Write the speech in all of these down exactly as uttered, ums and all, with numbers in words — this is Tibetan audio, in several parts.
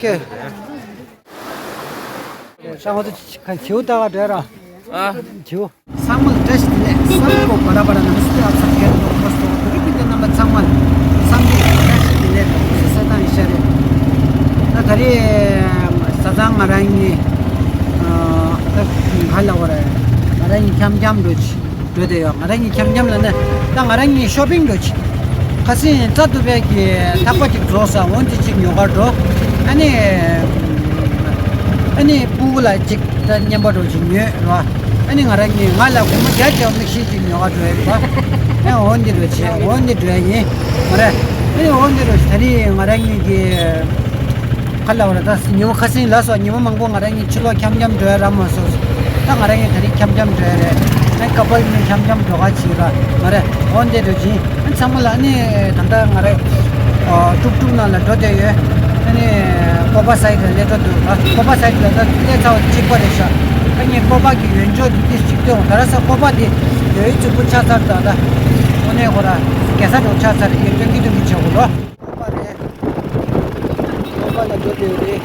ཁྱེད། ཤ་ང་ཚོ་ཁ་བྱིའུ་ལྟ་ག་འགྲོ་ར། ཨ། བྱིའུ། ཚང་མ་ལ་བཀྲ་ཤིས་བདེ་ལེགས། སམ་པོ་བ་ར་བ་ར་ནམ་སྟེ་ཨ་ཚ་ཁེ་ཏོ་ཁོ་སོ་དུ་རི་པི་ཏེ་རྣམ་པ་ཚང་མ་ལ་སམ་པོ་བཀྲ་ཤིས་བདེ་ལེགས་དང་སེ་ས་དང་ཤ་རེ། ད་ད་རེས་ས་ཚང་ང་རང་གཉིས་ཨ་ད་ག་ལ་བ་ར་ང་རང་གཉིས་འཁྱམ་འཁྱམ་འགྲོ་ཆི། འགྲོ་བསྡད་ཡོད། ང་རང་གཉིས་འཁྱམ་འཁྱམ་ལ་ནི་ད་ང་རང་གཉིས་ཤོ་པིང་འགྲོ་ཆི། ཁ་སང་རྩ་ཐུབ་པའི་གི་ཐག་པ་ཅིག་རྫོགས་ས་འོན་ཏེ་ཅིག་ཉོ་གར་འགྲོ། ཨ་ནི་ཨ་ནི་སྤུ་གུ་ལ་ཅིག་ད་བརྙན་པ་འགྲོ་ཅིག་ཉོས་རོ། ཨ་ནི་ང་རང་གཉིས་ང་ལ་སྒོར་མོ་བརྒྱ་བརྒྱ་མིག་ཤེལ་ཅིག་ཉོ་གར་འགྲོ་ཡོད་པ། ཨ་འོན་ཏེ་འགྲོ་ཆི། འོན་ཏེ་འགྲོ་ཡ་ཡིན་མ་རེད། ཨ་ནི་འོན་ཏེ་འགྲོ་ཆི། ད་རེས་ང་རང་གཉིས་ཀྱི་ཁ་ལ་བ་ར་ད་ཉི་མ་ཁ་སང་ལ་སོགས་ཉི་མ་མང་པོ་ང་རང་གཉིས་ཕྱི་ལོགས་འཁྱམ་འཁྱམ་འགྲོ་ཡ་རག་མ་སོང་། ད་ང་རང་གཉིས་ད་རེས་འཁྱམ་འཁྱམ་འགྲོ་ཡ་རེད། ཨ་ཀ་པལ་མི་འཁྱམ་འཁྱམ་འགྲོ་ག་བྱེད་ར་མ་རེད། འོན་ཏེ་འགྲོ་ཅིང་ཨ་ཚང་མ་ལ་ཨ་ནི་ད་ལྟ་ང་རང་ཨ་ཀྲུག་ཀྲུག་ནང་ལ་འགྲོ་བསྡད་ཡོད། ཨ་ནི་ཀོ་པ་སའིཌ་ལ་སླེབས་འགྲོ་འདུག་ཨ་ཀོ་པ་སའིཌ་ལ་ད་སླེབས་ཚར་བ་གཅིག་པ་རེད་ཤག་ཨ་ནི་ཀོ་པ་གི་ཡོན་ཆོག་འདི་ཏིས་གཅིག་སྟོན་འོང་། ད་ར་ས་ཀོ་པ་འདི་ཡོད་ཡོད་རྫིག་པོ་ཆགས་ཚར་ད་ད། དངོས་གནས་ཁོ་ར་རྒྱལ་ས་འགྲོ་ཆགས་ཚར་རེད། སྟོན་གི་སྟོན་གི་བྱེད་དགོས་ལོ། ཀོ་པ་རེད། ཀོ་པ་ལ་འགྲོ་དེ་རེད།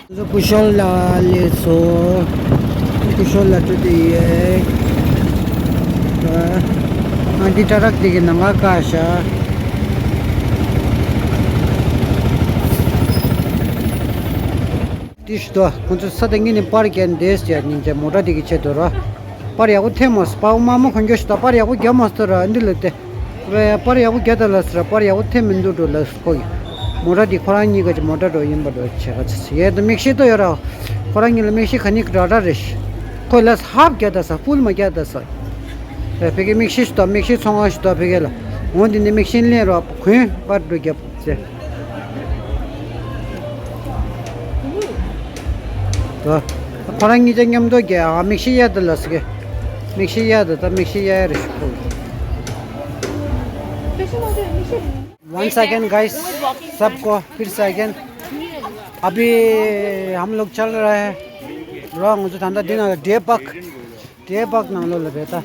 ང་ཚོ་སྐུ་ཞོལ་ལ་སླེབས་སོང་། སྐུ་ཞོལ་ལ་འགྲོ་དེ་ཡོད། ཨ་འདི་ཏྲ་རག་དེ་གི་ནང་ང་བཀག་ཤག་ཏིས་དོ། ཁོང་ཚོ་ས་དེ་ངེད་ནས་པར་རྒྱག་འདེད་ཟེར་ཡ་སྙིང་རྗེ་མོ་ཊ་དེ་གི་ཆེད་དུ་ར། པར་ཡག་པོ་འཐེན་མ་སོང་། པར་དམར་མོ་གོན་རྒྱུ་ཞིག་དང་པར་ཡག་པོ་རྒྱག་མ་སོང་ར། འདི་ལ་དེ་ར་ཡ་པར་ཡག་པོ་རྒྱག་ད་ལ་ཟེར་ར། པར་ཡག་པོ་འཐེན་མི་འདུག་འགྲོ་ལ་ཁོ་གི་མོ་ཊ་དེ་ཁོ་རང་གཉིས་ཀ་ཅིག་མོ་ཊ་འགྲོ་ཡིན་པ་འགྲོ་བྱེད་ག་ཚ་ཡས་དུ་མིག་ཤེལ་ཏོ་ཡོད་ར། ཁོ་རང་གཉིས་ལ་མིག་ཤེལ་ག་ནི་ག་འདྲ་འདྲ་རེད་ཤི། ཁོས་ལ་ཧབ་རྒྱག་ད་ས་ཕུལ་མ་རྒྱག་ད་ས། ཕ་གི་མིག་ཤེལ་ཞིག་དང་མིག་ཤེལ་ཚོང་ཁང་ཞིག་དང་ཕ་གི་ལ་འོང་དེ་ནས་མིག་ཤེལ་ལེན་རོགས་གོན་པར་འགྲོ་རྒྱབ་ཟེར། ད་ཁོ་རང་གཉིས་ཆ་མཉམ་དུ་རྒྱ་ཨ་མིག་ཤེལ་གཡར་དེ་ལ་ཟེར་གི། མིག་ཤེལ་གཡར་དེ་ད་མིག་ཤེལ་གཡར་རེ་ཞིག་ཁོ། One second, guys. सबको फिर से again. अभी हम लोग चल रहे हैं। རོ་ང་ཚོ་ད་ལྟ་འདི་ན་ཌེ་པག་ཌེ་པག་ནང་ལོགས་ལ་རེད་ད།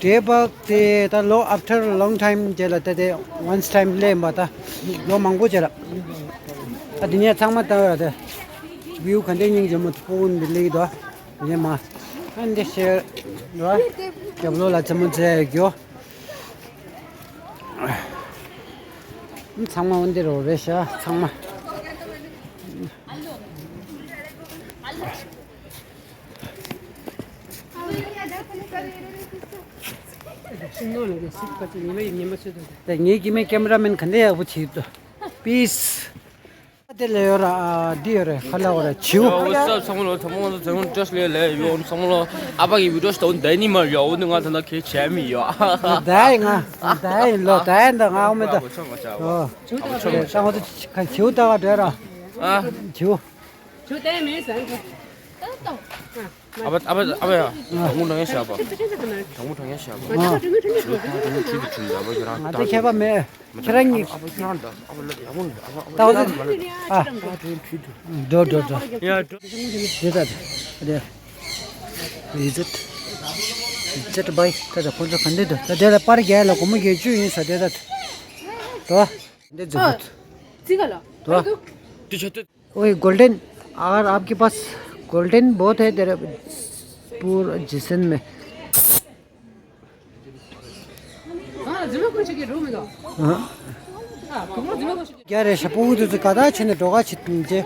ཌེ་པག་དེ་ད་ལོ་after long time རྗེས་ལ་ད་དེ་once time སླེབས་པ་ད། ལོ་མང་པོ་རྗེས་ལ། ད་དེ་ནས་ཚང་མ་ལྟ་བ་ད། བིའུ་ག་འདྲ་སྙིང་རྗེ་མོ་ཕོ་བོ་འདི་ལེགས་ད། དེ་ནས་མ། ཨ་འདི་ཤེར་ར། རྒྱབ་ལོགས་ལ་རྩེད་མོ་རྩེ་ཡ་རྒྱུ། ཚང་མ་འོན་ཏེ་རོ་རེད་ཤག་ཚང་མ། ད་ངའི་སྐྱེ་དམན་ཀེམ་ར་མེན་ག་འདྲ་ཡག་པོ་བྱེད་འདུག Peace. དེ་ལ་ཡོད་ར། ཨ་འདི་ཡོད་རེད། ཁ་ལག་ཡོད་རེད། བྱིའུ། Yo, what's up, ཚང་མ་ལོ། ཚང་མ་ཚང་མ་བཀྲ་ཤིས་བདེ་ལེགས་ཡོད། ཚང་མ་ལོ། ཨ་ཕ་གི་བི་ཌིའོ་ཞིག་ཏུ་འདའི་ནི་མ་ཡོད། འོ་ནི་ང་ད་ལྟ་ཁེ་བྱས་མི་ཡོད། ད་ཡིན་ང་། ད་ཡིན་ལོ། ད་ཡིན་ད་ང་འོ་མེད་ད། ཨོ། ད་ང་ཚོ་ཁ་བྱིའུ་ལྟ་ག་འགྲོ་ར། ཨ། བྱིའུ། ཨ་ཕ་ཨ་ཕ་ཨ་ཕ་ཡ། དང་པོ་འདྲ་ཡ་བྱ་བ། དང་པོ་འདྲ་ཡ་བྱ་བ། ཨ། ང་ཚོ་ཁྱད་པར་མེད། ཁྱེད་རང་གཉིས། ད་འོ་ཙི། ཨ། འགྲོ་འགྲོ་འགྲོ། ཡ་འགྲོ། དེ་ད་དེ། Is it? Is it by? ད་ད་ཁོང་ཚོ་ག་འདྲ་འདུག་ད་དེ་ལ་པར་རྒྱག་ལ་སྒོར་མོ་བརྒྱད་ཅུ་ཡིན་ས་དེ་ད། དོ། འདི་འཛུགས་དགོས། ཨ། ཙི་ག་ལ། དོ། འདི་ཆ་ཏོ། ओए गोल्डन, अगर आपके पास गोल्डन बहुत है तेरे पूरा जिसन में। ཀྱ་རེ་ཤ་པུ་དུ་ཚོ་ག་ད་ཆེ་ནས་འགྲོ་ག་ཆེ་ཏུང་ཅེ།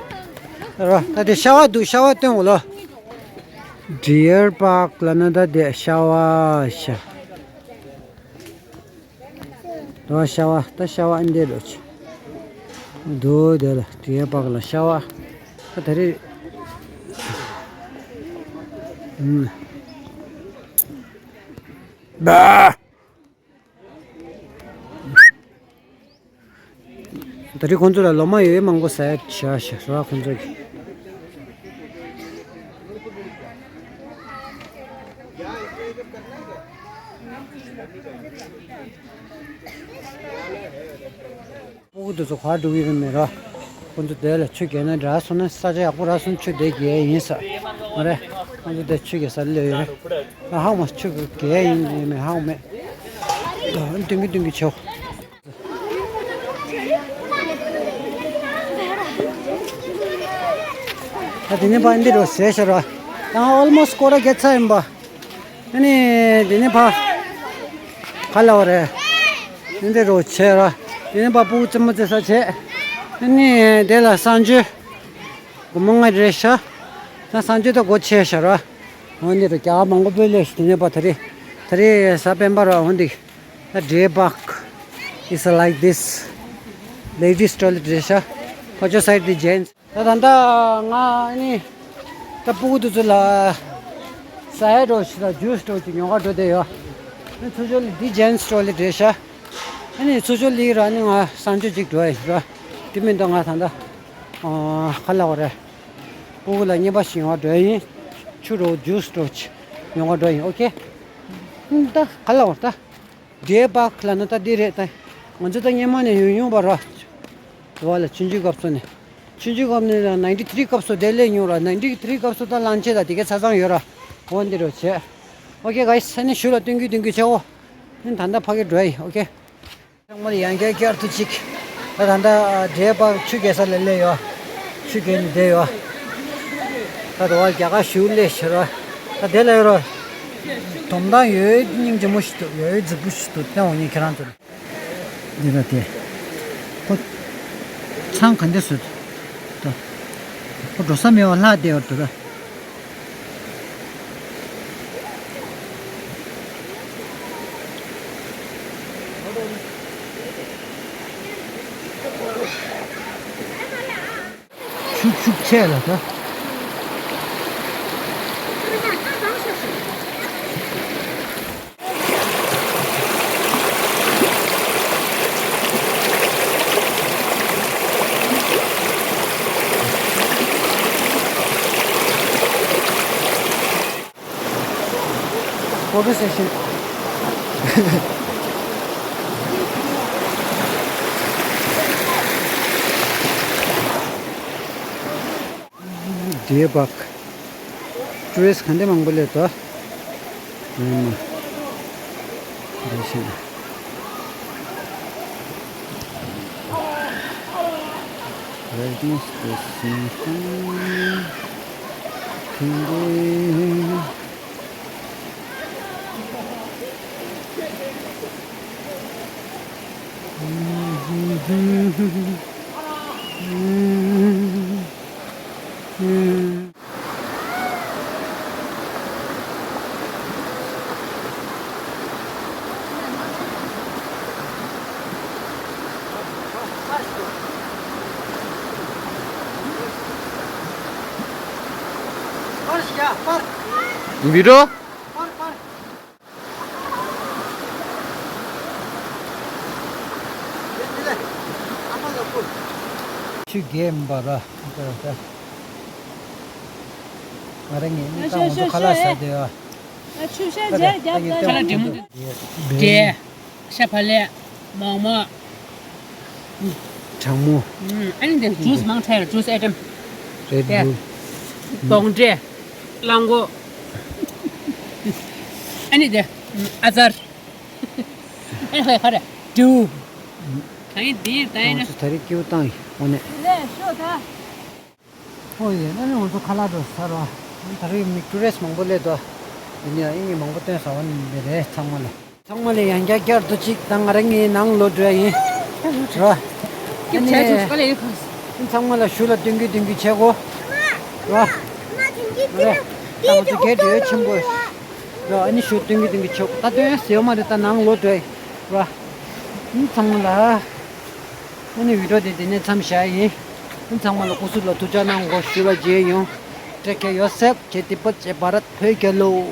ར་ད་དེ་ཤ་བ་འདུག་ཤ་བ་སྟོན་འོ་ལོ། Deer Park ལ་ན་ད་དེ་ཤ་བ་ཤ། དོ་ཤ་བ་ད་ཤ་བ་ཨ་འདེ་རོ་ཆེ། འདུག་དེ་ལ་Deer Park ལ་ཤ་བ། ད་ད་རེ། ཨུམ། ད་རེས་ཁོང་ཚོ་ལ་ལོ་མ་ཡོད་མང་པོ་ཟ་ཡ་བྱ་ཞེས་ར་ཁོང་ཚོ་གིས། སྤུ་གུ་དེ་ཚོ་ག་འགྲོ་གི་རེད་མེད་ར། ཁོང་ཚོ་དེ་ལ་ཆུ་རྒྱག་ན་རག་སོང་ན་ས་ཆ་ཡག་པོ་རག་སོང་ན་ཆུ་དེ་རྒྱག་ཡིན་ས་མ་རེད། ཁོང་ཚོ་དེ་ཆུ་རྒྱག་ས་སླེབས་ཡོད་རེད། ང་ཧ་གོ་མ་ཆུ་རྒྱག་ཡིན་མེད་ཧ་གོ་མེད། ཏུང་གི་ཏུང་གི་ཆོ། ད་དེ་ནས་ཕར་འདི་རུ་ཟེར་ཤར་བ། ད་ཨོལ་མོ་སི་སྐོར་ར་བརྒྱབ་ཚར་ཡིན་པ། ཨ་ནི་དེ་ནས་ཕར་ག་ལ་བ་རེད། འདི་རུ་བྱས་ར། དེ་ནས་ཕར་སྤུ་གུ་རྩེད་མོ་རྩེ་ས་བྱས། ཨ་ནི་དེ་ལ་གསང་སྤྱོད། སྒོར་མོ་ལྔ་རེད་ཤག་ད་གསང་སྤྱོད་ད་སྒོ་ཕྱེ་ཤག་ར། འོ་འདི་རུ་རྒྱ་གར་མང་པོ་སྤོས་ལེ་ཤག་དེ་ནས་ཕར་ད་རེས་ད་རེས་གཟའ་སྤེན་པ་ར། འོ་འདི་ད་འདྲེ་པཱརྐ is like this. Ladies toilet རེད་ཤག་ཕར་ཕྱོགས་སའིཌ་འདི་ཇེན་སི། ད་ད་ལྟ་ང་ནི་ད་སྤུ་གུ་དེ་ཚོ་ལ་ཟ་ཡ་འདྲ་ཞིག་དང་ཇུས་འདྲ་ཞིག་ཉོ་ག་འགྲོ་བསྡད་ཡོད། ཨ་ནི་ཚུར་ཕྱོགས་ལ་འདི་ཇེན་སི་ཊོ་ལེཊ་རེད་ཤག་ཨ་ནི་ཚུར་ཕྱོགས་ལ་ར་ནི་ང་གསང་སྤྱོད་ཅིག་འགྲོ་ཡ་ཡིན་ར། དེ་མིན་ད་ང་ད་ལྟ་ཨ་ག་ལ་བ་རེད། སྤུ་གུ་ལ་རྔན་པ་ཞིག་ཉོ་ག་འགྲོ་ཡ་ཡིན། ཆུ་འདྲ་ཇུས་འདྲ་ཞིག་ཉོ་ག་འགྲོ་ཡ་ཡིན། ཨོ་ཁེ། ཨ་ནི་ད་ག་ལ་བ་ད། འདྲེ་པཱརྐ་ལབ་ན་ད་འདི་རེད་ད། ང་ཚོ་ད་སྔོན་མ་ནས་ཡོང་མྱོང་པ་ར། དེ་བ་ལ་ཆུང་ཆུང་སྐབས་སུ་ནས། ཆུང་ཆུང་སྐབས་ནས་ལ་ནའིན་ཊི་ཐི་རི་སྐབས་སུ་དེ་སླེབས་མྱོང་ར། ནའིན་ཊི་ཐི་རི་སྐབས་སུ་ད་གླང་ཆེན་དང་དེ་གའི་ཆ་ཚང་ཡོད་ར། འོ་འདི་རུ་བྱས། ཨོ་ཁེ་གྷའི་སི། ཨ་ནི་གཞུག་ལ་སྟོན་གི་སྟོན་གི་བྱའོ། ཨ་ནི་ད་ལྟ་ཕ་གི་འགྲོ་ཡི། ཨོ་ཁེ། ཚང་མ་ལ་ཡང་བསྐྱར་བསྐྱར་དུ་གཅིག་ད་ད་ལྟ་འདྲེ་པཱརྐ་ཆུ་རྐྱལ་ས་ལ་སླེབས་ཡོད། ཆུ་རྐྱལ་ནས་བསྡད་ཡོད། ད་དེ་བ་རྒྱ་གར་གཞུག་སླེབས་ཤག་ར། ད་དེ་ལ་ཡོད་ར། དོམ་ཐང་ཡོད་སྙིང་རྗེ་མོ་ཞིག་འདུག་ཡོད་རྫིག་པོ་ཞིག་འདུག་ད་འོ་ཉིན་ཁྱེད་རང་ཚོ་ལ། འདི་ར་དེ། ཁོ། ཚང་ག་འདྲ་བཟོས་འདུག་ད། ཁོ་འགྲོ་ས་མེད་པ་ལྷག་བསྡད་ཡོད་འདུག་ར། ཤུགས་ཤུགས་ཆེ་ལ་ད། Photo session. འདྲེ་པཱརྐ་ཊུ་རི་སི་ག་འདྲ་མང་པོ་སླེབས་འདུག་ཨ་མ། འདི་ཤེས་ན། Where is the symphony? བི་ཌིའོ། ཆུ་རྐྱལ་མ་ར། ང་རང་ངའི་མི་ཚང་མ་ཚོ་ཁ་ལག་ཟ་བསྡད་ཡོད། ཆུ་ཤ་རྒྱག་རྒྱག་ཁ་ལག་འདྲེ་མོ་འདྲེ། ཤ་བག་ལེབ། མོག་མོག་གྲང་མོ། ཨ་ནི་དེ་ཇུས་མང་ཆེ་ཇུས་ཨའི་ཊམ། རེད་འདུག་སྡོང་འབྲས། གླང་མགོ། ཨ་ནི་དེ་ཨ་ཙར། ཨ་ནི་ཧོས་ཁ་རེ་འབྲུ། ད་ཡིན་འདི་ད་ཡིན་ན། ད་རེས་སྐྱིད་པོ་བཏང་ཡིན་འོ་ནས། ལས་ཤོག་ད། ཨོ་ཡེ། ཨ་ནི་ང་ཚོ་ཁ་ལག་འགྲོ་ཚར་བ། ད་རེས་མི་ཊུ་རི་སི་མང་པོ་སླེབས་འདུག་ཡིན་ཡང་ཨིན་ཇི་མང་པོ་སྟོན་ས་འོ་ནི་འདི་རེད། ཚང་མ་ལ། ཚང་མ་ལ་ཡང་བསྐྱར་བསྐྱར་དུ་གཅིག་ད་ང་རང་ངའི་ནང་ལོག་འགྲོ་ཡ་ཡིན། ར། ཨ་ནི། ཚང་མ་ལ་ཞུ་ལ་སྟོན་གི་སྟོན་གི་བྱེད་གོ་ར། རེད། ད་ང་ཚོ་གས་འདྲེ་ཆེན་པོ། ར། ཨ་ནི་ཞུ་སྟོན་གི་སྟོན་གི་བྱེད་གོ་ད་སྟོན་ཡ་ཟེར་བ་མ་རེད། ད་ནང་ལོག་འགྲོ་ཡ་ཡིན། ར། ཨ་ནི་ཚང་མ་ལ། ཨ་ནི་བི་ཌིའོ་དེ་འདི་ནས་མཚམས་བཞག་ཡིན། ཨ་ཚང་མ་ལ་སྐུ་གཟུགས་ལ་ཐུགས་ཅག་གནང་གོ་ཞུ་བ་བརྗེད་ཡོང་། Take care yourself. Jai Tibetan, Jai Bharat, བོད་རྒྱལ་ལོ།